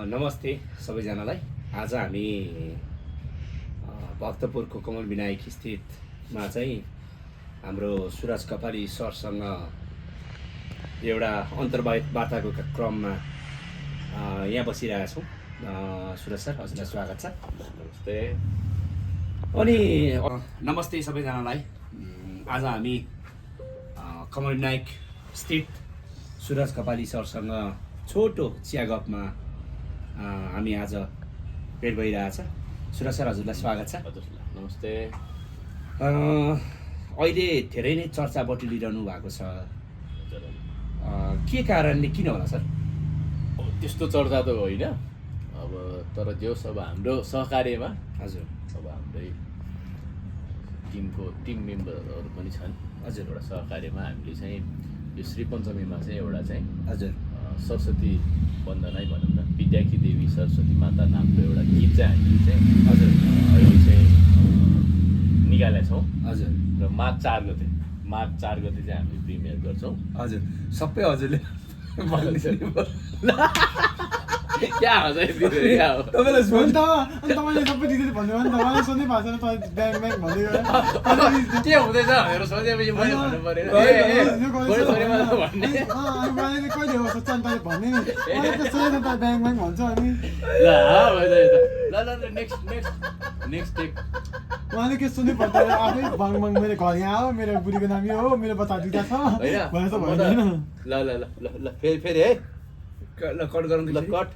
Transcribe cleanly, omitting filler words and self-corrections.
नमस्ते सबैजनालाई। आज हामी भक्तपुरको कमल विनायक स्थितमा चाहिँ हाम्रो सुरज कपाली सरसँग एउटा अन्तर्वार्ताको क्रममा यहाँ बसिरहेका छौँ। सुरज सर, हजुरलाई स्वागत छ। नमस्ते। अनि नमस्ते सबैजनालाई। आज हामी कमल विनायक स्थित सुरज कपाली सरसँग छोटो चिया गफमा हामी आज भेट भइरहेछ। सुरज सर, हजुरलाई स्वागत छ। हजुरलाई नमस्ते। अहिले धेरै नै चर्चा बटुलिरहनु भएको छ, के कारणले, किन होला सर? त्यस्तो चर्चा त होइन, अब तर जो अब हाम्रो सहकार्यमा हजुर, अब हाम्रै टिम मेम्बरहरू पनि छन्। हजुर, एउटा सहकार्यमा हामीले चाहिँ यो श्री पञ्चमीमा चाहिँ एउटा चाहिँ हजुर, सरस्वती वन्दनै भनौँ न, विद्याकी देवी सरस्वती माता नामको एउटा गीत चाहिँ हामीले चाहिँ हजुर अहिले चाहिँ निकालेका छौँ। हजुर, र माघ 4 गते चाहिँ हामीले प्रिमियर गर्छौँ। हजुर। सबै हजुरले क्या हो चाहिँ क्या हो तपाईँलाई तपाईँले सबै डिटेल भन्नुभयो नि त, मलाई सोध्नै भएको छैन। तपाईँ ब्याङ्क भन्दै गयो के हुँदैछ भनेर सोचेपछि मैले भन्नु परेन। कहिले हो सोध्छ नि तपाईँले भन्ने नि, मलाई त सोधेन त ब्याङ्क भन्छ अनि ल नेक्स्ट टेक उहाँले के सुन्नै पर्छ आफै बाङ मेरो घर यहाँ हो, मेरो बुढीको नाम यो हो, मेरो बच्चा दुईटा छ भनेर त भन्दैन। ल फेरि है ल कट गरौँ ल कट